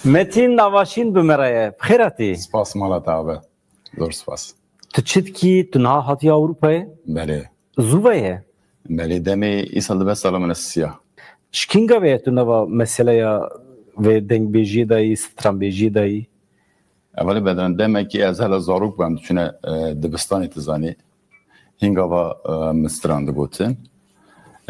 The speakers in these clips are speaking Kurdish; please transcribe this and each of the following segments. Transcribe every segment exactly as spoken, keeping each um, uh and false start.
Metîn Navaşîn bi me re ye. Bi xêr hatî. Spas mala te abi. Zor spas. Tu çi dikî? Tu niha hatiye Ewropayê? Belê. Zû ve ye? Belê, demê îsal dibe sala min siya. Ji kînga ve ye tu nava meseleya vê dengbêjiyê de yî, stranbêjiyê de yî? Evelê beden demekî ez hela zarok bûm, diçûne, e, dibistanê, tu zanî. Hînga va, e, min stran digotin.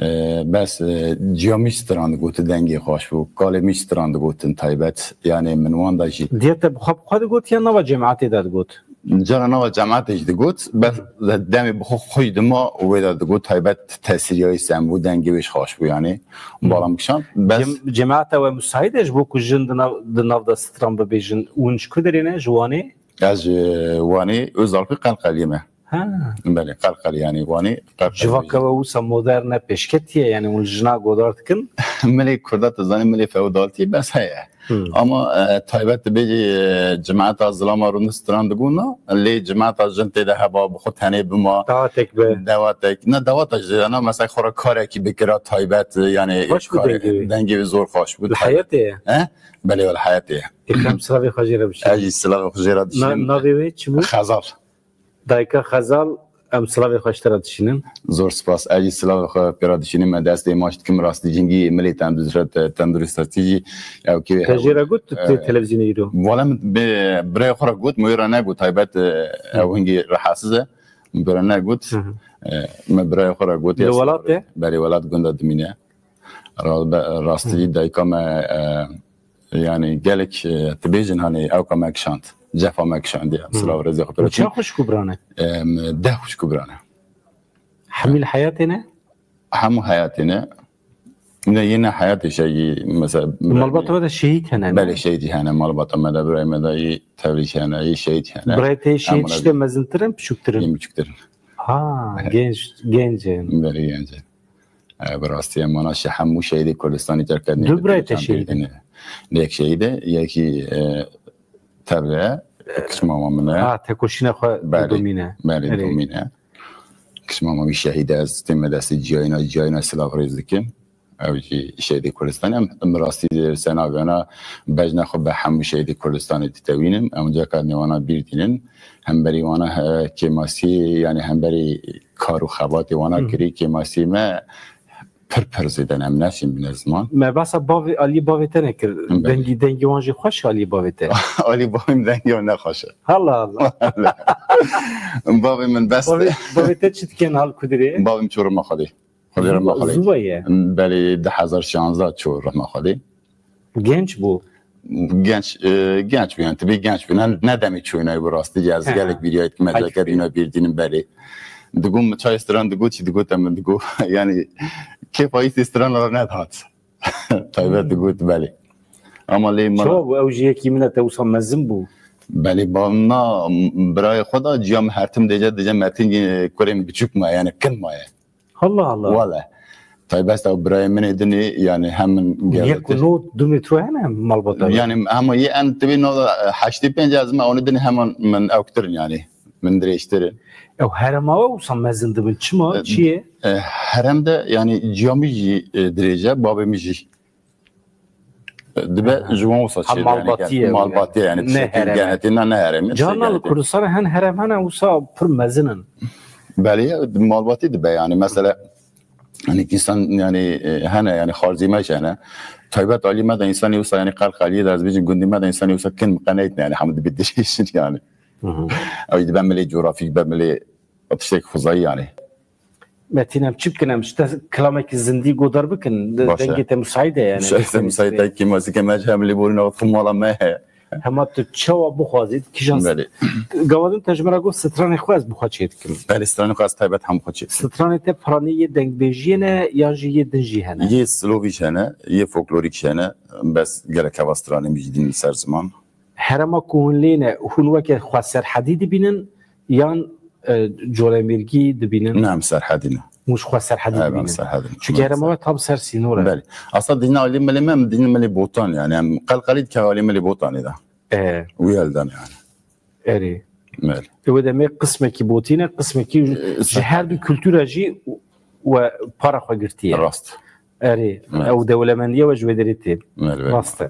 E, bes, e, ciya min stran digotin, dengê xweş bû. Kalê min stran digotin taybet. Yanî min wan da jî. Diye te bi xwe, bi xwe digot ya nava cemaetê de digot? Cara nava cemaetê jî digot. Bes demê bi xwe xwî dima û wê de digot. Taybet tesîriyayî sem bû, dengê wê jî xweş bû yanî. Bala min kişand. Bes Cem-, cemaeta we musaîd e ji bo ku jin di nav, di nav de stran bibêjin? Hûn ji ku derê ne? Ji Wanê? Ez ji Wanê, Ozalpî, Qelqeliyê me. Ha. Belê, Qelqelî, yanî Wanê, Qelqelî. Civaka we wisa modern e, pêşketî ye, yanî hûn jina godar dikin? Milê Kurda, tu zanî, milê feodaltî bes heye. Hmm. Ama, e, taybet dibêjî, e, cemaeta zilama rûnî stran digot na, lê cemaeta jin tê de heba bi xwe tenê bima. Dawatek be. Dawatek. Ne dawata jî, na mesela xwe re karekî bikira taybet, yanî Xweş bû kare-, dengê wê. Dengê wê zor xweş bû, Li taybet. Heyetê ye? He? Belê, wele heyetê ye. Êkram silavê xwe jê re bişînin. Ez jî silavê xwe jê re Na-, dişînim. Navê wê çi bû? Xezal. Dayika Xezal, em silavê xwe ji te re dişînin. Zor spas. Ez jî silavê xwe pê re dişînim. Me destê maç dikim, rastî cingî milê tendurist-, tenduristî jî ew kê Te jê re got tu tê e, televîzyonê îro? Wala min bi birayê xwe re got, min wê re negot. Taybet, e, Hı. ew hingî rahatsiz e. Min pê re negot. Hı hı. E, me birayê xwe re got, Li ya welat silavê. E? Berê welat gunda dimîne. Ra-, be-, rastî Hı. dayika me, e, yanî gelek, e, dibêjin, hanî ewka me kişand. Cefa me kişandiye. Hı. Silav rêzê xwe pê re Çend dikim. Xwişk û birane? Em, deh xwişk û birane. Hemî li heyatê ne? Hemû heyatê ne. Ne, yê ne heyatê şeyî, mesela, Malbata we de şehîd hene, ne? Belê, şehîd hene. Malbata me de, birayê me de yê tevlî hene, yê şehîd hene. Birayê te yê şehîd Hemû işte de mezintir in, piçûktir in? Yê piçûktir in. Ha, genç, genç in. Belê, genç in. E, bi rastî em wana şe-, hemû şehîdê Kurdistanê terk kedinê. Du birayê te şehîd in? Yek şehîd e, yekî, e, tevle, kişmama min e. Ha, tekoşîna xwe Belê, domîne. Belê, Erê. domîne. Kişmama wî şehîd e, ez tême destê ciyayîna, ciyayîna silav rêz dikim. Ew jî şehîdê Kurdistanê. Em, em rastî senaviyana bejna xwe bi hemû şehîdê Kurdistanê ditewînin. Em ceka nêwana bîr dînin. Hemberî wana, e, kêmasî, yanî hemberî kar û xebatê wana Hı. kirî, kêmasî me pir pir zêde ne, em neşîn bine ziman. Me behsa bavê, alî bavê te nekir. Belê. Dengî, dengî wan jî xweş e alî bavê te? Alî bavê min dengê wan ne xweş e. Allah Allah. Bavê min bes Bavê, bavê te çi dike niha li ku dirê? Bavê min çû rima Xwedê. Xwedê rima Xwedê. Zû ve ye? Belê, du hezar şanzdeh çû rima Xwedê. Genç bû. Genç, e, genç bû, yani, tabii genç bû. Ne, ne demê çûyî ne bi rastî, ez He. gelek bîriyayî dikim, ez Hak gelek bî. dîna bîr dînim, belê. Digot min çay stran digot, çi digot, em digot, yani, kêfa îstê stran re nedihat. Taybet digot, belê. Ama lê min Çawa bû? Ew jî yekî min e, te wisa mezin bû. Belê, ba, na, birayê xwe da, ciya min her tim dêce, dêce Metin, e, kurê min biçûk maye, yani, kin maye. Allah Allah. Wele. Taybet ew birayê min ê dinê, yani hem min Yek û nod du metro hene malbata? Yani hema yê en tibê no heştê pênc ez me onu dinê heman min ewktirin yani. Min dirêjtirin. Ew herema we wisa mezin dibin. Çima? E, Çi ye? e, herem de yani ciya min jî, e, dirêj e, babê min jî. Dibe Ha. ji wan wisa Ha, çêdibe, yani, malbatî ye, malbatî ye, yani, ne tiştekî herem e. Genetî ne, ne herem e, Carna li tiştekî Kurdistanê hen herem hene wisa pir mezin in. Belê, malbatî dibe, yani, mesela, yani, insan, yani, e, hene, yani, xarzî me jî hene. Taybet alî me de însanî wisa, yani, Qelqeliyê de ez bêjim, gundî me de însanî wisa kin miqeneyt ne, yani, hemû dibe dirêjin, yani. Hı hı. Ew dibe milê coğrafîk, be milê tiştek xwezayî, yani. Metîn, em çi bikin? Em ji te kilamekî zindî godar bikin. De-, Baş e. dengê te musaîd e, yani. Musaîd e, musaîd e, kêmasîke me ji hem lêborîna xwe mala me heye. Hema tu çawa bixwazî, kîjan Belê. Gava din te ji min re got, stranê xwe ez bi xwe çê dikim. Belê, stranê xwe ez taybet hem bi xwe çê dikim. Stranê te piranî yê dengbêjiyê ne, yan jî yê din jî hene? Yê silovî jî hene, yê folklorîk jî hene. Bes gelek heva stranê min jî dîn li ser ziman. Herema ku hûn lê ne, hûn weke xweserhedî dibînin yan, e, colemêrgî dibînin? Ne, em serhedî ne. Hûn ji xweserhedî Ev, em dibînin? serhedî ne. Çünkü Em herema ser- we tam ser sînor e. Belê. Aslında dîna alî milê me, em dîna milê Botan yani. Em Qelqelî dike alî milê Botanê de. E. Wî eldan yani. Erê. Belê. Ew demê qismekî Botî ne, qismekî E, ji ser- her du kultura jî we para xwe girtiye. Rast. Erê, Evet. ew dewlemendiye we ji wê derê tê. Belê, belê. Rast e.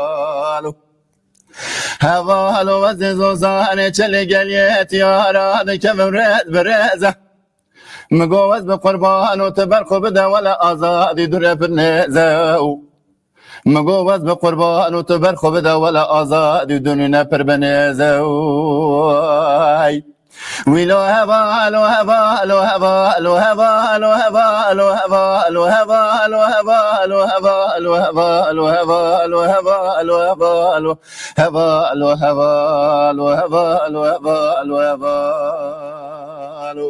Hevalo, ez ê zozanê çelê geliyê tiyara dikevim rêz bi rêze. Mi go ez bi qurban û tu ber xwe bide wele azadî dure pir nêze. Mi go ez bi qurban û tu ber xwe bide wele azadî û dunîne pir bi nêze. Wîlo hevalo, hevalo, hevalo, hevalo, hevalo, hevalo, hevalo, hevalo, hevalo, hevalo, hevalo, hevalo, hevalo, hevalo, hevalo, hevalo, hevalo, hevalo, hevalo.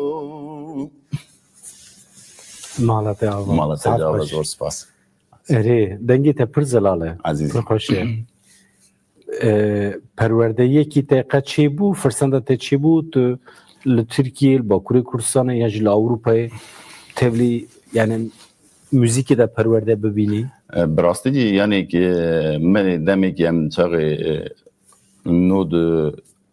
Mala te ava. Mala te Saet ava, xweş. Zor spas. Erê, dengê te pir zelal e. Ezîz. Pir xweş e. E, perwerdeyekî te qe çêbû, firsenda te çêbû, tu li Tirkiyê, li Bakurê Kurdistanê ya jî li Ewropayê tevlî, yani, muzîkê de perwerde bibînî? E, bi rastî jî, yani, ki, min demekî em çaxê, e, nod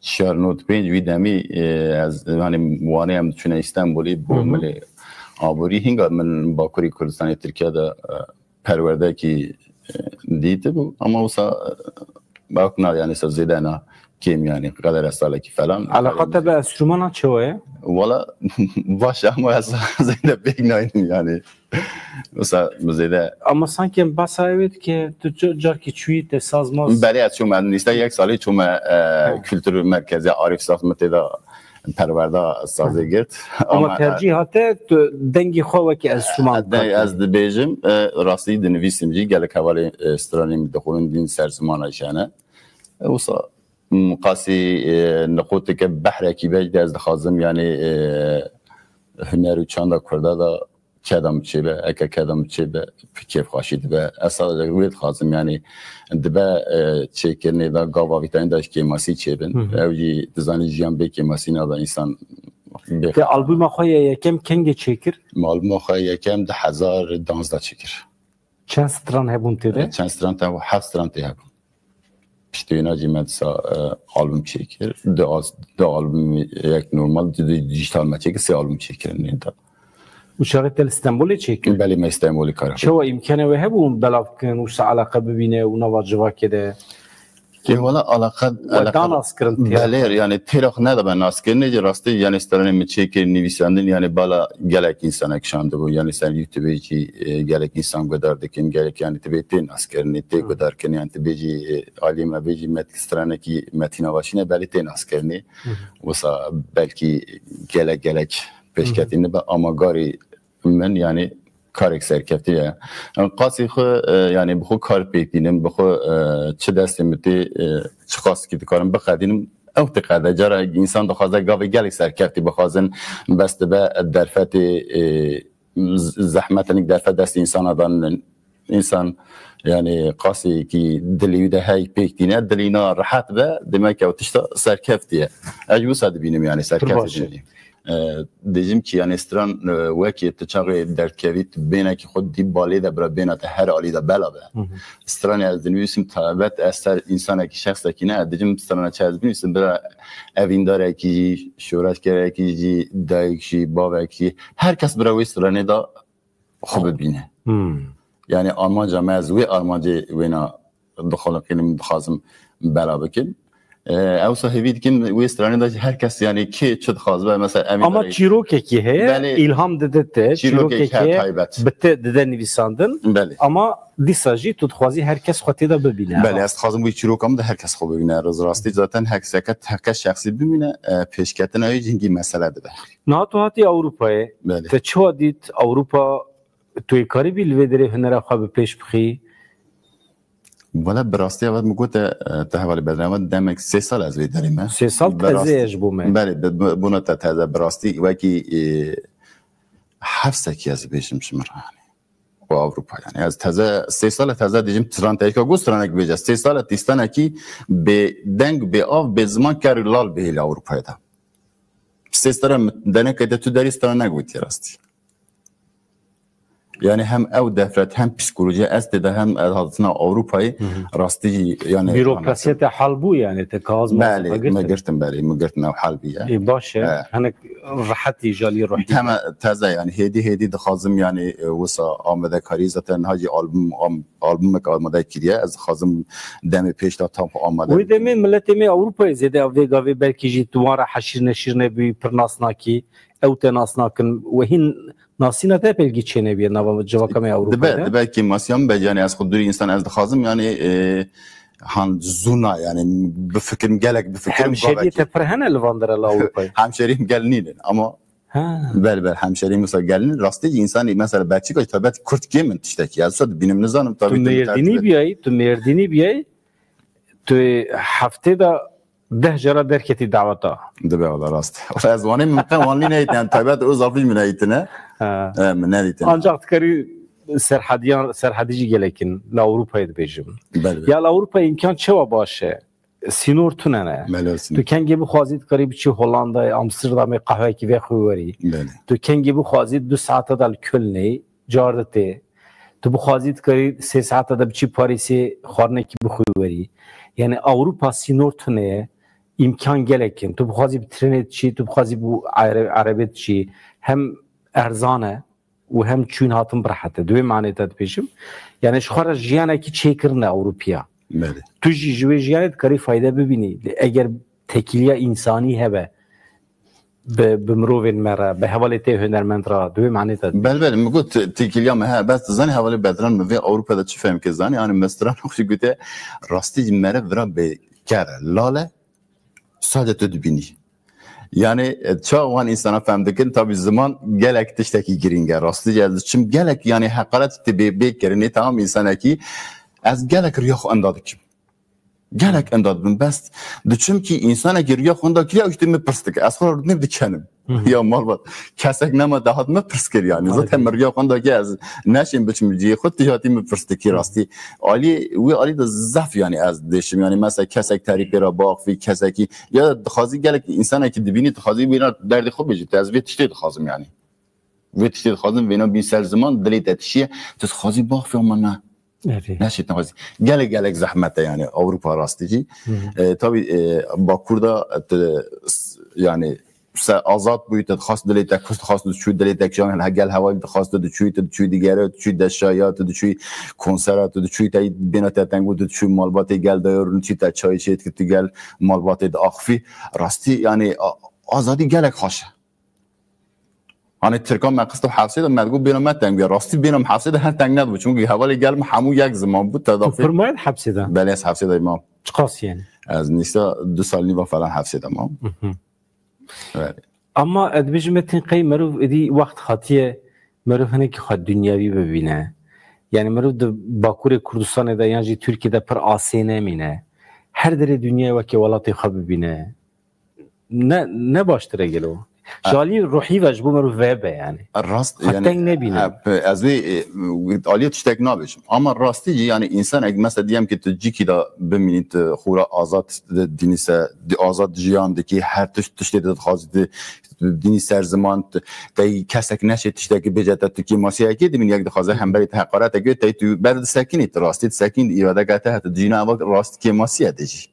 çar nod pênc wî demî, e, ez, yani, Wanê em diçûne Îstanbulî bo Hı hı. milê aborî. Hînga min Bakurî Kurdistanê Tirkiye de, e, perwerdekî, e, dîtibû. Ama wisa, e, bak na, yani, se zêde na kêm, yani, qeder ez salekî falan. Eleqa te bi enstrûmana çawa ye? Wala, baş e, ama ez zêde pêk naynim, yani. Wisa zêde. Ama sanki em basa ew ê dike, tu ca-, carkî çûyî te saz maz. Belê, ez çûme, nîşte yek salî çûme, e, He. Kultur Merkezi Arif Saz, min tê de perwerda sazê girt. Ama Ama, e, tercîha te, tu dengê xwe wekî enstrûman E, de dikatî. Ez dibêjim, e, rastî dinivîsim jî, gelek hevalê, e, stranê min dixwin din ser zimana jene. E, wisa, m, qasî, e, nixotike behrekî be de ez dixwazim, yani, e, huner û çanda Kurda da keda min çêbe, eke keda min çêbe, pir kêfxweşî dibe. Ez sadece wê dixwazim, yani, dibe, e, çêkirinê de gava vî tenê de ji kêmasî çêbin. Hı hı. Ew jî dizanî jiyan bê kêmasî nabe însan bê Te albûma xwe ya yekem kengê çêkir? Albûma xwe ya yekem du hezar duwazdeh çêkir. Çend stran hebûn tê de? E, çend stran te hebû? Heft stran tê hebûn. Piştî wêna jî me disa, e, albûm çêkir. Du az-, du albûm, yek normal, du, du dijital me çêkir, sê albûm çêkirin nê de. Û çaxê te li Stenbolê çêkir? Belê, me Stenbolê kar. Çawa îmkene wê hebû hûn belav bikin û se eleqe bibîne û nava civakê de? Ê, wala eleqe, We eleqe da naskirin tê? Belê, yani têra xwe nedibe naskirinê, jî rastî, yani stranê min çêkir, nivîsandin, yani bala gelek însanek şandibû, yani ser YouTubeê jî, e, gelek însan guhdar dikin, gelek, yani tu bê tê naskirinê, tê Hı. guhdarkirinê, yani tu bêjî, e, alî me bêjî met-, stranekî Metîn Avaşîn e, belê tê naskirinê. Hı hı. Wisa belkî gelek gelek Hı hı. pêşketî nibe, ama garî min, yani, karek serkeftî ye. Qasî xwe, e, yani, bi xwe kar pêk tînim, bi xwe, e, çi destê min tê, e, çiqas kî dikarim biqedînim, ew diqede. Cara însan dixwaze gavê gelek serkeftî bixwazin, bes dibe derfetê, e, z-, zehmet hinek derfet destê însana dan Însan, yani, qasî ki dilî wî de hey pêk tîne, dilî na rehet be, demek ew tişta serkeftiye. Ez ji wisa dibînim, yani, serkeftiye. E, dibêjim ki, yani, stran, e, wekî tu çaxê derdkevî, tu bênekî xwe dî balê de bira, bêna te her alî de bela be. Stranê ez dinivîsim, taybet ez ser însanekî, şexsekî ne, dibêjim strana çi ez binivîsim, bira evîndarekî jî, şoreşgerekî jî, dayik jî, bavek jî, her kes bira wê stranê de xwe bibîne. Yani armanca me, ez wê armancê wêna dixeliqînim, dixwazim bela bikim. E, ewsa hêvî dikim wê stranê de jî her kes, yani, kê çi dixwaze be, mesela, em Ama çîrokekî heye, Belê. Îlham dide te, Çîrokek çîrokekî her heye, taybet. Bi te dide nivîsandin. Belê. Ama dîsa jî tu dixwazî her kes xwe tê de bibîne. Belê, ez dixwazim wî çîroka min de her kes xwe bibîne. Rastî zaten her keseke, her kes şexsî bimîne, e, pêşketina wê jî hingî mesele dibe. Niha tu hatî Ewropayê, Belê. Te çawa dît Ewropa, tu yê karîbî li vê derê hunera xwe bi pêş bixî? Wele bi rastî evet min gote, e, te hevalî Bedran, demek sê sal ez vê derê me. Sê sal Bi teze rastî ye ji bo me. Belê, bi, bi, bûna te teze bi rastî wekî, e, hefsekî ez bêjim ji min re, yani. Û Ewropa, yani. Ez teze, sê sal e teze dibêjim, stran te yeka got, stranek bêje. Sê sal e tîstanekî bê deng, bê av, bê ziman ker û lal bihêle Ewropayê de. Sê sal e min deneke de tu derî stranek gotiye rastî. Yani hem ew defret, hem psîkolojiya ez tê de, hem hatina Ewropayê rastî jî, yani, Bürokrasiya te hal bû, yani, te kaxaz Belê, me girtin, belê, me girtin ew hal bûye. Ê, baş e. He. Hinek rehetî jalî ruhî. Heme teze, yani, hêdî hêdî dixwazim, yani, e, wisa amadekarî, zaten niha jî album, am-, albumek amade kiriye. Ez dixwazim demê pêş de tam amade Wê bikim. Demê miletê me Ewropayê zêde ev vê gavê belkî jî tu wan re heşîr neşîr nebûyî, pir nas nakî, ew te nas nakin. Wehîn nasîna te pelgî çênebûye nava civaka me Ewropayê Dibe, de. Dibe kêmasiya min be, yani ez xwe dûrî însan ez dixwazim, yani, e, han zûna, yani bifikirim, gelek bifikirim, Hemşeriyê gavekî. Te pir hene li van dera li Ewropayê? Hemşeriyê min gel nînin, ama Ha. Bel, bel, hemşeriyê min wisa gel nînin. Rastî jî însanî, mesela Belçîka jî taybet Kurd kêm in tiştekî. Ez wisa dibînim, nizanim, Tu tabii, tabii, Mêrdînî tabii. Biyayî, tu Mêrdînî biyayî, tu heftê de deh cara derketî daweta. Dibe wala rast. Wala ez wanê min qe wan lî neyîtin, yani taybet Ozafî min neyîtine. Ha. E, min neyîtine. Ancak dikarî serhediyan, serhedî jî gelekin, li Ewropayê dibêjim. Belê. Ya li Ewropayê îmkan çewa baş e? Sînor tune ne. Belê, sînor. Tu kengê bixwazî dikarî biçî Hollandayê, Amsterdamê qehwekî vê xwe werî. Belê. Tu kengê bixwazî du saete de li Kölnê, car de tê. Tu bixwazî dikarî sê saete de biçî Parîsê xwarinekî bixwî werî. Yani Ewropa sînor tune ye. Îmkan gelek in. Tu bixwazî bi trenê diçî, tu bixwazî bi ere-, erebê diçî. Hem erzan e û hem çûn hatin bi rehet e. Di wê manê te dibêjim. Yani ji xwe re jiyanekî çêkirine Ewropiya. Belê. Tu jî ji wê jiyanê dikarî fayde bibînî. Eger tekîliya însanî hebe, bi, bi mirovên me re, bi hevalê te hunermend re, di wê manê de. Bel, bel, min got, têkiliya me he, bes tu zanî hevalê Bedran, min vê Ewropa de çi fehm kir zanî, yani me stran xwe gote, rastî jî meriv vira bê ker e, lal e, sade tu dibînî. Yani, e, ça wan însana fehm dikin, tabi ziman gelek tiştekî girîng e. Rastî jî ez diçim gelek, yani heqaret tê bê, bê kirinê, tamam, însanekî ez gelek riya xwe enda dikim. Gelek enda dibim, bes diçim ki însanekî riya xwe enda kiriye, ew ji te min pirs dike. Ez xwe re rûnê dikenim. Hı hı. Ya malbat, kesek nema dahat min pirs kir yani. Aynen. Zaten min riya xwe enda kiriye, ez neşêm biçim cihê xwe, tu hatî min pirs dikî rastî. Alî, wî alî de zaf yani ez dêşim yani, mesela kesek terî pê re baxivî, kesekî, ya dixwazî gelek însanekî dibînî, dixwazî wîna derdê xwe bêjî, tu ez vê tiştê dixwazim yani. Vê tiştê dixwazim, vêna bîn ser ziman, dilê te tişiye, tu dixwazî baxivî ama ne. Evet. Ne şey dixwazî. Gelek, gelek zehmet e yani Ewropa rastî jî. Hı hı. E, tabii, e, Bakur da, e, te, s-, yani se azad bûyî, te dixwast dilê te kuşt, dixwast tu çû dilê te kijan, he, gel hevalî dixwast tu diçûyî, tu diçûyî digere, tu diçûyî deşaya, tu diçûyî konsera, tu diçûyî te bêna te teng bû, tu diçûyî malbatê gel dayê rûnî, tu çayê çê dikir, tu gel malbatê diaxivî. Rastî yani a-, azadî gelek xweş e. Hani Tirkan me xisto hepsê de, me digot bêna me teng bûye. Rastî bêna me hepsê de her teng nedibû. Çünkü hevalê gel min hemû yek ziman bû, te Tu dafê. Firmayên hepsê de? Belê, ez hepsê de mam. Çiqas yani? Ez nîşta du sal nîva falan hepsê de mam. Mhm. Evet. Ama ez dibêjim me tên qey merov êdî wext hatiye, merov hinekî xwe dinyawî bibîne. Yani merov di Bakurê Kurdistanê de yan jî Tirkiyê de pir asê nemîne. Her derê dinyayê wekî welatê xwe bibîne. Ne, ne baştir e gelo? Ji alî ruhî ve ji bo mirov vebe yani. Rast, Xwe yani, teng nebîne. e, ez vê, e, aliyê tiştek nabêjim. Ama rastî jî, yani, însan, ek, mesela, diyelim ki tu cîkî de bimînî, tu xûra azad di-, dînî se, di-, azad jiyan dikî, her tişt, tiştê de dixwazî di-, dînî ser ziman, tu, te kesek neşê tiştekî bêje te, tu kêmasiyekê dimînî, yek dixwaze hemberî te heqaretek wê, te tu ber disekînî, tu rastî disekînî, îradeke te hete dijîna eva rast kêmasiye de jî.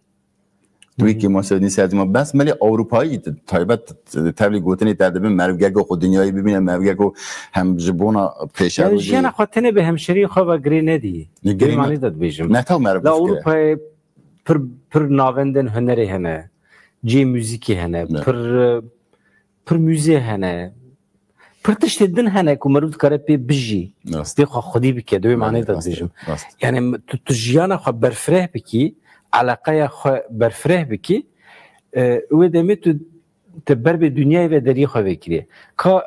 Tu wê kêmasiyê din ser ziman. Bes melê Ewropayî, taybet tevlî gotinê te dibin, meriv geko xwe dinyayê bibîne, meriv geko hem ji bona pêşerojê. Yani jiyana xwe tenê bi hemşeriyê xwe ve girê nedî. Girê Vê manî de dibêjim. Ne taw meriv La bifkire. Ewropayê pir, pir navendên hunerê hene. Cihê muzîkê hene. Ne. Pir, pir muzê hene. Pir tiştê din hene ku meriv dikare pê bijî. Rast. Pê xwe xwedî bike, di wê Belê, manê de rast e, dibêjim. Rast. Yani tu, tu jiyana xwe berfireh bikî, eleqeya xwe berfireh bikî, e, wê demê tu, tu ber bê dinyayê ve deriyê xwe vekirî. Ka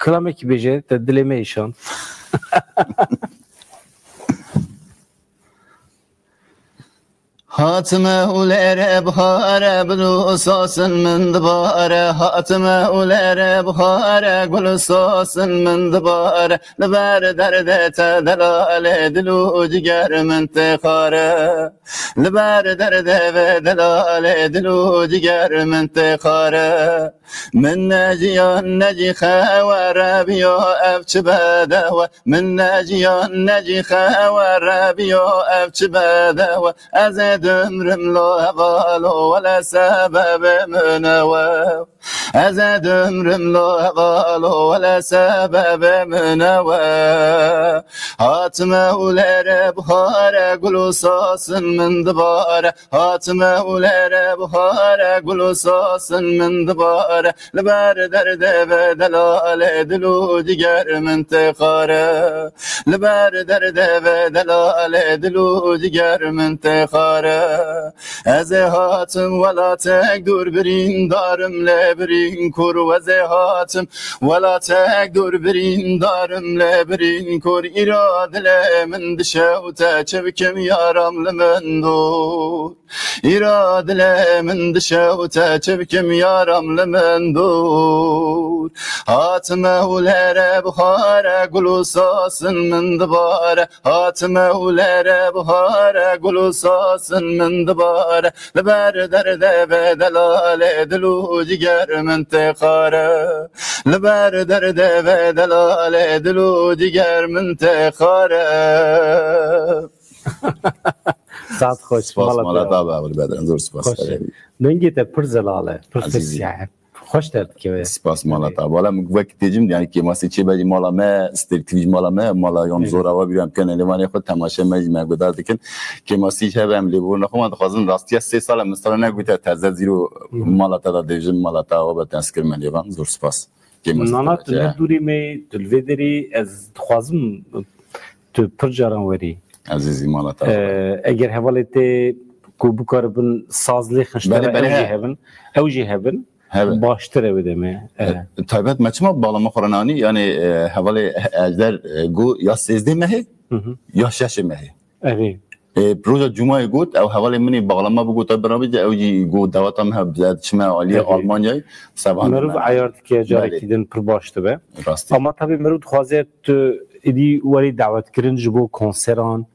kilamekî bêje, te dilê me îşan. Hatime û lêre bihare, bil û sasin min dibare. Hatime û lêre bihare, gul û sasin min dibare. Li ber derdê te delalê, dil û ciger min tê xare. Li ber derdê vê delalê, dil û ciger min tê xare. Min ne jiyan ne jî xewer biyo, ev çi bedew e. Min ne jiyan ne jî xewer biyo, ev çi bedew e. Ez ê dimrim lo hevalo, wele sebebê min ew e. Ez ê dimrim lo hevalo, wele sebebê min ew e. Hatime û lêre bihare, gul û sasin min dibare. Hatime û lêre bihare, gul û sasin min dibare. Li ber derdê vê delalê, dil û ciger min tê xare. Li ber derdê vê delalê, dil û ciger min tê xare. Ez ê hatim welatek dûr, birîndarim lê birîn kûr. Ez ê hatim welatek dûr, birîndarim lê birîn kûr. Îro dilê min dişewte, çi bikim yaram li min dûr. Îro dilê min dişewte, çi bikim yaram li min dûr. Hatime û lêre bihare, gul û sasin min dibare. Hatime û lêre bihare, gul û sasin min dibare. Li ber derdê vê delalê, dil û ciger min tê xare. Li ber derdê vê delalê, dil û ciger min tê xare. Saet xweş, Spas mala mala te. Te be, Ebul Bedran, zor spas. Xweş e. Dengê te pir zelal e, pir Ezîzî. Fisiya e. Xweş derdikeve. Spas mala te. Wala min wek têcim, yani kêmasî çê be jî mala me, Stêrk T V jî mala me, mala yan Evet. Zora we bîra em kene lêvanê xwe, temaşe me jî me guhdar dikin. Kêmasî jî hebe em lê bûna xwe, me dixwazin rastiya sê sal e, min sala negotî, teze zîro Hı hı. Mala te de dêjim, mala te awa be, te ez kir me lêvan. Zor spas. Kêmasî Nana, te tu de ne dûrî me, tu li vê derî, ez dixwazim tu pir caran werî. Ezîzî mala te. Ee, eger hevalê te ku bikaribin saz lê xinştera, Belê, belê, ew jî he. Hebin. Ew jî hebin. Hebe. Baştir e wê demê. Ee. E, taybet me çima bağlama xwe re nanî? Yani, e, hevalê Ejder, e, got ya sêzdeh mehê, Hı hı. Ya şeşê mehê. Erê. E, roja cumayê got, ew hevalê min ê bağlama bigota birabî de, ew jî got daweta me hebe, çime aliyê Erê. Almanyayê, sevan Meriv me. Eyar dike carekî Belê. Din pir baş dibe. Rastî. Ama tabii meriv dixwaze tu êdî werî dawetkirin ji bo konseran,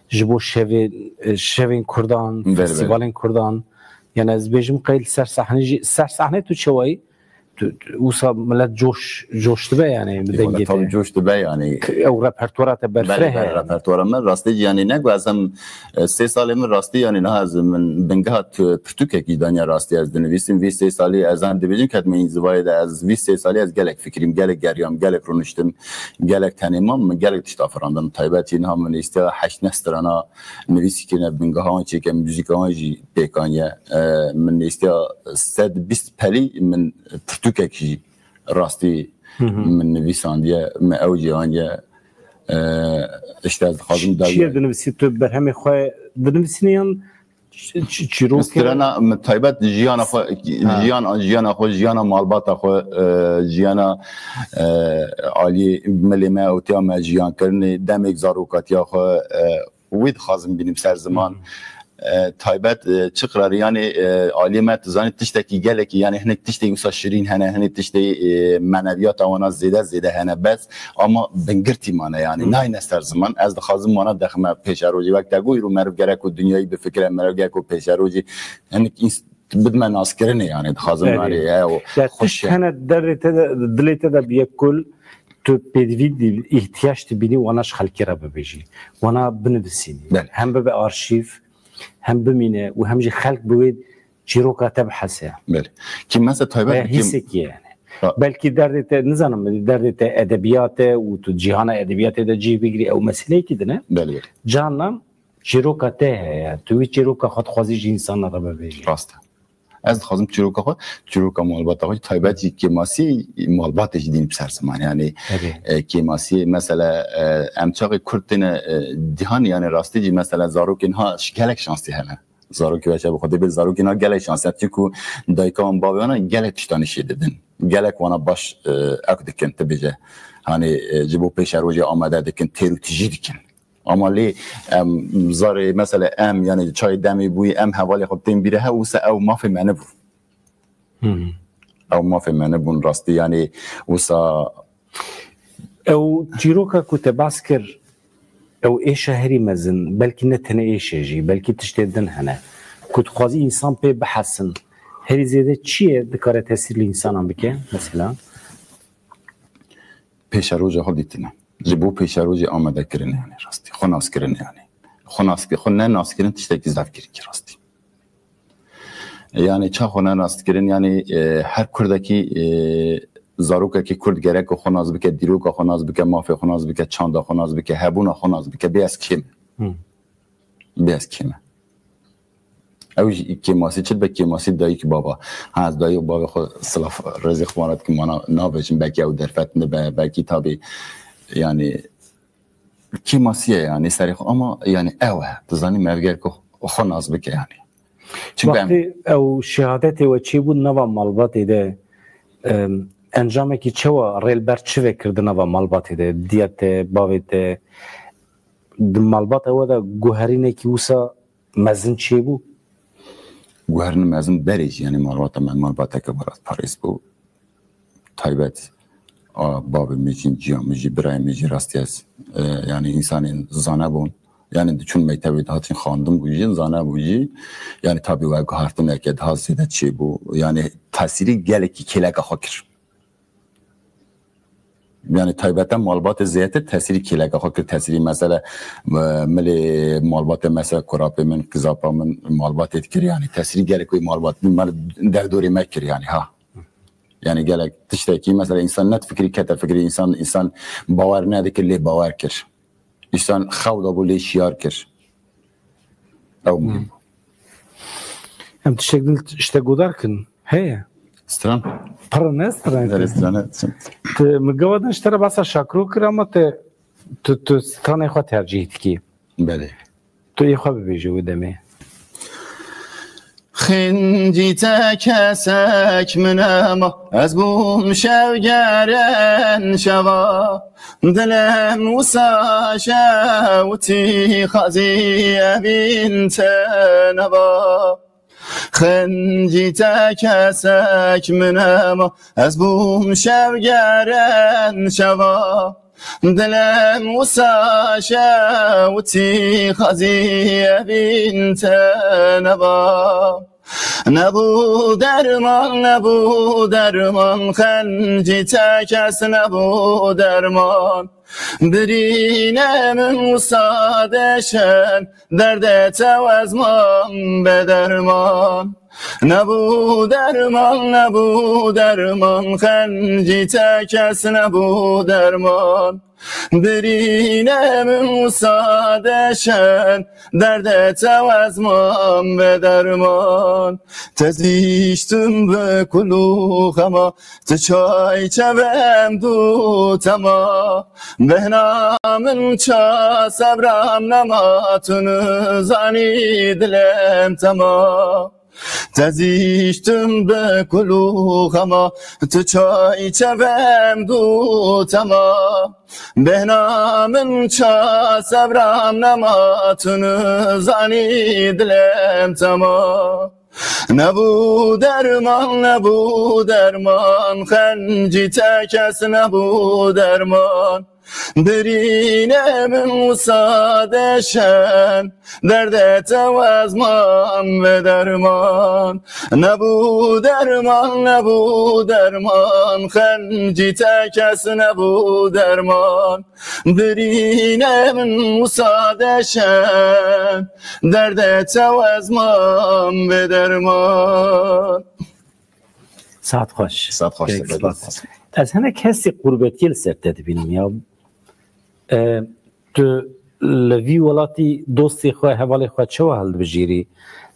ji bo şevê, e, şevên Kurdan, Belê, belê. Festîvalên Kurdan. Yani ez bêjim qey li ser sahnê jî, ser sahnê tu çewayî? Tu, tu, wisa millet coş, coş dibe yani, bi Eyvallah, dengê tabii te. Coş dibe yani. Ew repertuara te berfireh Belê, e belê, yani. Repertuara me rastî yani ne ku ez em, e, sê salê min rastî yani niha ez min bingeha tu, pirtûkekî daniya rastî ez dinivîsim. Vî sê salî ez em dibêjin ketime înzivayê de ez vî sê salî ez gelek fikirîm, gelek geriyam, gelek rûniştim, gelek tenê mam, min gelek tişta firandim. Taybetî niha min îstiya heşt neh strana nivîsî kirine bingeha wan çêke muzîka wan jî pêk aniye. E, min îstiya sed bîst pelî min pirtûkek jî rastî Hı hı. Min nivîsandiye, min ew jî aniye. E, işte ez dixwazim Çi-, dawiya çiye dinivîsî tu berhemê xwe dinivîsînî yan ç-, ç-, çîrokê? Strana min taybet jiyana xwe, Ha. Jiyan, jiyana xwe, jiyana malbata xwe, e, jiyana, e, aliyê milê me, ewtiya me, jiyankirinê, demek zarokatiya xwe, e, wê dixwazim bînim ser ziman. Hı hı. E, taybet, e, çi qirarî, yanî, e, aliyê me, tu zanî, tiştekî gelekî, yanî hinek tiştê wisa şirîn hene, hinek tiştê, e, meneviyata wana zêde zêde hene, bes ama bingirtî mane, yanî nayne ser ziman. Ez dixwazim wana dexime pêşerojê, wek te got, îro meriv gerek ku dinyayî bifikire, meriv gerek ku pêşerojê hinek ins-, bidime naskirinê, yanî dixwazim, yanî, ew Ya tişt xweş e. Hene derê te de, dilê te de bi yek kul, tu pêdivî dî-, îhtiyaç dibînî wana ji xelkê re bibêjî, wana binivisînî. Belê. Hem bibe arşîv, hem bimîne û hem jî xelk bi wê çîroka te bihese. Belê. Ki mesela taybet Veya hîsekî ye yani. Ha. Belkî derdê te, nizanim, derdê te edebiyat e û tu cîhana edebiyatê de cih bigirî, ew meseleyekî din e. Belê, belê. Carnan çîroka te heye. Tu wî çîroka xwe dixwazî ji însanan re bibêjî. Rast e. Ez dixwazim çîroka xwe, çîroka malbata xwe, taybet jî kêmasî malbatê jî dîn bi ser ziman. Yani, Tabii. e, kêmasî mesela, e, em çaxê Kurd têne, e, dihan, yani rastî jî mesela zarokên ha ş-, gelek şansî hene. Zarokê we çawa xwe dê bê zarokên ha gelek şansî hene. Çiku dayika wan bavê wana gelek tiştanî şê didin. Gelek wana baş, e, ek dikin, tu bêje. Hani, e, ji bo pêşerojê amade dikin, têr û tijî dikin. Ama lê em zarê, mesela em, yani çayê demê bûyî, em hevalê xwe tên bîre he, wisa ew mafê me nebû. Hmm. Ew mafê me nebûn rastî, yani wisa Ew çîroka ku te bas kir, ew êşa herî mezin, belkî ne tenê êşê jî, belkî tiştê din hene. Ku dixwazî însan pê bihesin, herî zêde çi ye dikare tesîr li însanan bike, mesela? Pêşeroja xwe dîtine. Ji bo pêşerojê amade kirine, yani rastî. Xwe nas kirine, yani. Xwe nas ki-, xwe ne nas kirin tiştekî zaf girîng e rastî. Yani ça xwe ne nas kirin, yani, e, her Kurdekî, e, zarokekî Kurd gerek xwe nas bike, dîroka xwe nas bike, mafê xwe nas bike, çanda xwe nas bike, hebûna xwe nas bike, bê ez kêm. Hı. Bê ez kêm e. Ew jî kêmasî çi dibe? Kêmasî dayik bava. Ha, ez dayik bavê xwe silav rêzê xwe wana dikim, wana nabêjim, belkî ew derfet nibe, belkî tabî, yani, kêmasî ye, yani, serê xwe, ama, yani, ew e, tu zanî, meriv gerek xwe nas bike, yani. Çünkü em Wextê ew şehadetê we çêbû nava malbatê de, em, encamekî çawa rê li ber çi vekir di nava malbatê de, diya te, bavê te, di malbata we de guherînekî wisa mezin çêbû? Guherîn mezin berê jî, yani malbata me malbateke welatparêz bû. Taybet, a, bavê min jî, ciya min jî, birayê min jî rastî ez, e, yani însanên zane bûn. Yani diçûn mektebê dihatin xandin bû jî, zane bû jî. Yani tabî we guhertineke daha zêde çêbû. Yani tesîrî gelekî kêleka xwe kir. Yani taybeten malbatê zêdetir tesîrî kêleka xwe kir, tesîrî mesela, e, milê malbatê mesela kurapê min, qizapa min malbatê dikir, yani tesîrî gelek wê malbat, me derdorê me kir yani ha. Yani gelek tiştekî mesela însan nedifikirî kete fikirî, însan, însan bawer nedikir lê bawer kir. Însan xew dabû lê şiyar kir. Ew muhîm. Em tiştek din tiştek godar kin. Heye. Stran. Pir ne stran. Belê, stran e. Tu min gava din ji te re basa şakro kir ama te, tu, tu stranê xwe tercîh dikî. Belê. Tu yê xwe bibêje wê demê. Xincî te kesek min ema, ez bûm şevgeren şeva. Dilem wisa şewtî xazî evîn te neva. Xincî te kesek min ema, ez bûm şevgeren şeva. Dilem wisa şewtî xazî evîn te neva. Nebû derman, nebû derman, xencî te kes nebû derman. Birîne min wisa deşen, derdê te wezman be derman. Nebû derman, nebû derman, xencî te kes nebû derman. Birîne min wisa deşen, derdê te wezman be derman. Tezîştim bi kul û xema, tu çay çevem du tema. Behna min ça sebram nema, tu nizanî dilem tema. Tezîştim bi kul û xema, tu çay çevem du tema. Bêhna min ça sebram nema, tu nizanî dilem tema. Nebû derman, nebû derman, xencî te kes nebû derman. Birîne min wisa deşen, derdê te wezman ve derman. Nebû derman, nebû derman, xencî te kes nebû derman. Birîne min wisa deşen, derdê te wezman ve derman. Saet xweş. Saet xweş, Gelek gelek spas. xweş. Ez hinek hestî qurbetiyê li ser te dibînim ya. E, tu li vî welatî dostê xwe, hevalê xwe çawa hildibijêrî?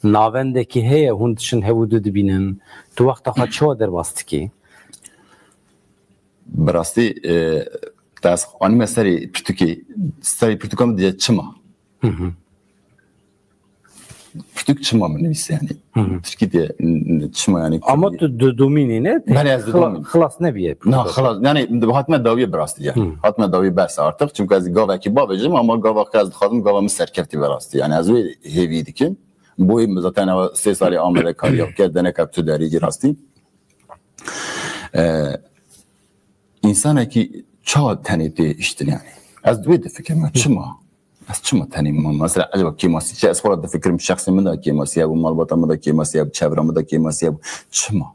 Navendekî heye hûn diçin hev û du dibînin? Tu wexta xwe çawa derbas dikî? Bi rastî, e, te ez anîme serê pirtûkê, serê pirtûka min diye çima. Pirtûk çima min nivîse yani. Tirkî diye n- n- çima yani. Ama tu di domînî ne? Belê, ez di Xila- domîn. Xilas nebiye. Na, xelas. Yani hatime dawiye bi rastî yani. Hatime dawiye bes artık. Çünkü ez gavekî bavêjim ama gava ez dixwazim gava min serkeftî bi rastî. Yani ez wê hêvî dikim. Boyê min zaten ev sê salê Amedê kariya bike, denek ev tu derî rastî. Ee, insanekî çawa tenê tê iştin yani. Ez wê difikirim, çima? Ez çima tenê mam? Mesela acaba kêmasî çi? Ez xwe difikirim, şexsê min de kêmasî hebû, malbata min de kêmasî hebû, çevra min de kêmasî hebû. Çima?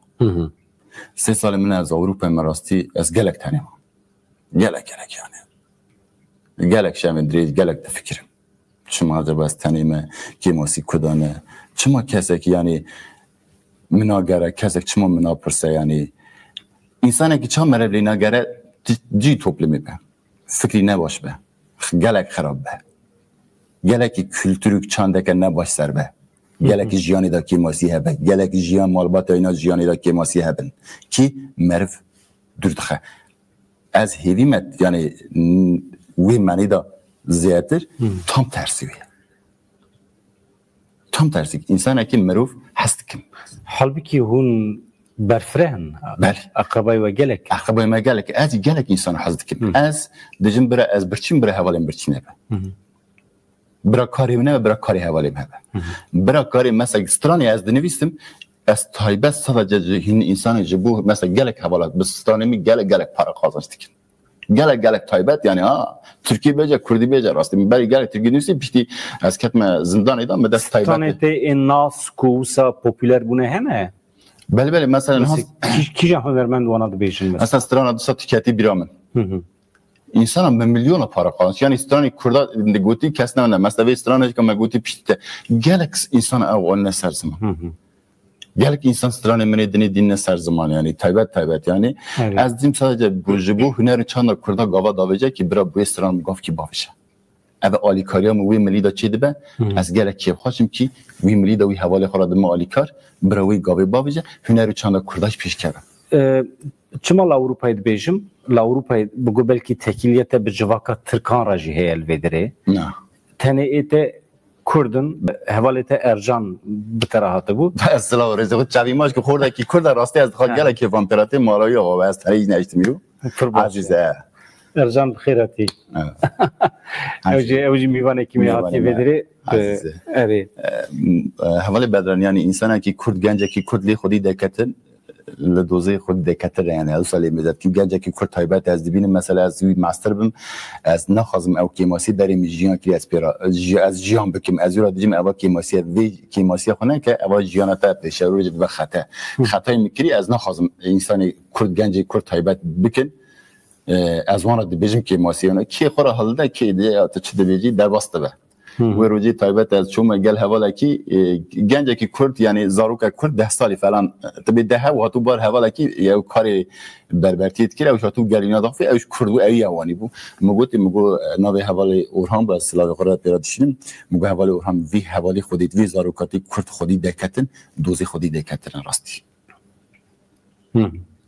Sê salê min ez Ewropayê me rastî, ez gelek tenê mam. Gelek, gelek yani. Gelek şevên dirêj, gelek difikirim. Çima acaba ez tenê me, kêmasî kuda ne? Çima kesek yani min nagere, kesek çima min napirse yani? Însanekî ça merev lê nagere, cî toplumê be. Fikrî ne baş be. Gelek xerab be. Gelekî kultur û çandeke ne baş ser be. Gelekî jiyanê de kêmasî hebe. Gelekî jiyan malbata îna jiyanê de kêmasî hebin. Kî meriv dûr dixe. Ez hêvî me, yani n- wê menî de zêdetir tam tersî wê. Tam tersî. Însanekî mirov hez dikim. Halbikî hûn berfireh in. Belê. Eqrebayê we gelek. Eqrebayê me gelek. Ez gelek însan hez dikim. Ez dijim bira, ez birçîm bira hevalên birçî nebe. Bira karê min nebe, bira karê hevalê min hebe. Bira karê mesela stranê ez dinivîsim, ez taybet sadece ji hîn însanê ji bo mesela gelek hevala bi stranê min gelek gelek para qazanç dikin. Gelek gelek taybet yani ha. Tirkî bêje, Kurdî bêje, rastî min berî gelek Tirkî nivîsî piştî ez ketime zindanê de me dest taybet. Tanê tê ên nas ku wisa popüler bûne hene? Belê belê mesela Mesela kî- kîja hunermend wana dibêjin mesela? Mesela strana disa tüketî bira min. Însana me milyona para qazanç. Yani stranê Kurda gotî kes ne ne. Mesela vê stranê ka me gotî piştî te. Gelek însana ew ne ser ziman. Gelek însan stranê min ê dinê dîn ne ser ziman yani. Taybet taybet yani. Evet. Ez dîm sadece bu, ji bo huner û çanda Kurda gava davêje ki bira bu stran gavkî bavêje. Ev alîkariya min wê milî de çê dibe. Ez gelek kêfxweş im ki wî milî de wî hevalê xwe re dime alîkar. Bira wî gavê bavêje. Huner û çanda Kurda jî pêş keve. E, çima li Ewropayê dibêjim? Li Ewropayê bi got belkî tekîliyete bi civaka Tirkan re jî heye li vê derê. Na. Tenê ê te Kurd in, hevalê te Ercan bi te re hatibû. Ez silav û rêzê xwe çavî maç ki xordekî Kurd e rastî ez dixwa Ha. gelek kêfan pêratê marawiya xwe ez terê neştimîro. Pir baş. Aziz e. Ercan bi xêr hatî. Evet. Ew jî ew jî mîvanekî me hatî Mîvanê vê me. derê. Aziz e. Erê. E, hevalê Bedran yani însanekî Kurd, gencekî Kurd lê xwedî deketin, li dozê xwedî deketin yani ew salê mêzet ki gencekî Kurd taybet ez dibînim mesela ez wî master bim, ez naxwazim ew kêmasî berê min jiyan kirî ez pêra ji- ez jiyan bikim ez wira dicim eva kêmasiye vê kêmasiya xwe neke eva jiyana te pêşerojê dibe xete. Xetayê min kirî ez naxwazim însanê Kurd gencê Kurd taybet bikin. E, ez wana dibêjim kêmasiyana kê xwe re hilde kê dê ya tu çi dibêjî derbas dibe. Wê rojê taybet ez çûme gel hevalekî e, gencekî Kurd yani zarokek Kurd deh salî falan e, tibê deh ew hatû bar hevalekî ew karê berbertiyê dikir ew hatû gelîna dafê ew ji Kurd bû ew ya wanî bû. Min gotî min got e, navê hevalê Orhan bû ez silavê xwe re pêra dişînim. Min got hevalê Orhan vî hevalî xwedî vî zarokatî Kurd xwedî deketin dozê xwedî deketin rastî.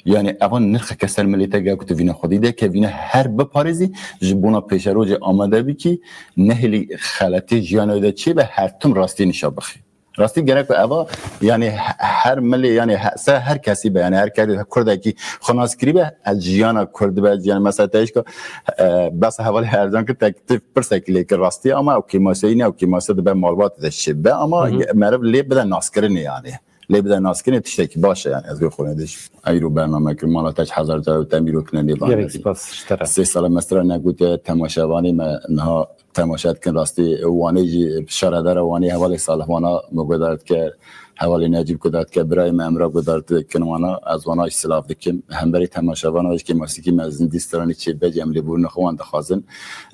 Yani evan nirxeke ser milê te gel ku tu vîna xwedî de ke vîna her biparêzî ji bona pêşerojê amade bî kî nehêlî xeletê jiyana de çêbe her tim rastî nîşa bixî. Rastî gerek eva, yani he- her milê, yani he- se her kesî be, yani her kesî kurdekî xwe nas kirî be, ez jiyana kurd be, yani mesela te işka e, bes hevalê Ercan kir, tek tu pirsekî lê kir rastî, ama ew kêmaseyî ne, ew kêmase dibe malbat de çi be, ama meriv lê bide naskirinê yani. Lê bide naskirinê tiştekî baş e yani, ez vê xwe ne dişim. Eyro bername kir, mala te hezar cara te mîro kine nêvan. Gelek spas ji te re. Sê sala me sira negotiye, temaşevanê me niha temaşe dikin, rastî Wanê jî, şaredara Wanê hevalê Salih Wana me guhdar dike, hevalê Necîb guhdar dike, birayê me Emra guhdar dikin wana, ez wana jî silav dikim. Hemberî temaşevana jî kêmasîkî me zindî stranî çê be jî em lêborîna xwe wan dixwazin.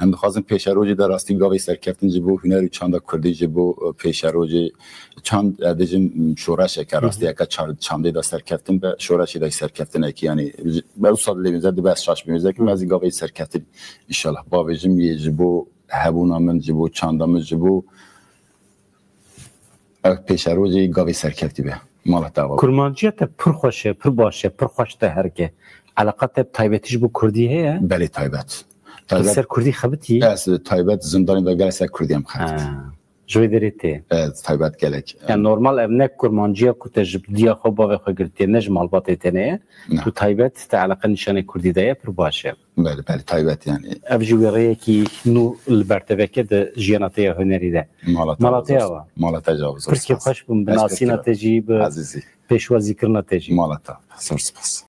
Em dixwazin pêşerojê de rastî gavê serkeftin ji bo huner û çanda kurdî, ji bo e, pêşerojê çand, e, dijim şoreşeke rastî yeke çar- çandê de serkeftin be, şoreşê de serkeftinekî yani ji- be wisa dilê min ze dibe ez şaş bim, ez dikim ez gavê serkeftin. Înşallah bavêjim yê ji bo hebûna min, ji bo çanda min, ji bo ev pêşerojê gavê serkeftî be. Mala te ava. Kurmanciya te pir xweş e, pir baş e, pir xweş te herike. Eleqa te bi taybetî ji bo kurdî heye? Belê taybet. Tu Taybet, ser kurdî xebitî? Ez taybet zindanê de gelek ser kurdî em xebit. Ha. Ji wê derê tê. Ez taybet gelek. Yani normal ev ne kurmanciya ku te ji diya xwe bavê xwe girtiye, ne ji malbatê te ne ye. Ne. Tu taybet te eleqe nîşanê kurdî de ye, pir baş e. Belê, belê, taybet yani. Ev jî wê rêyekî nû li ber te veke di jiyana te ya hunerî de. Mala te Mala te ava. Mala te ava. Pir kêfxweş bûm bi nasîna te jî, bi pêşwazîkirina te jî. Mala te ava. Zor spas.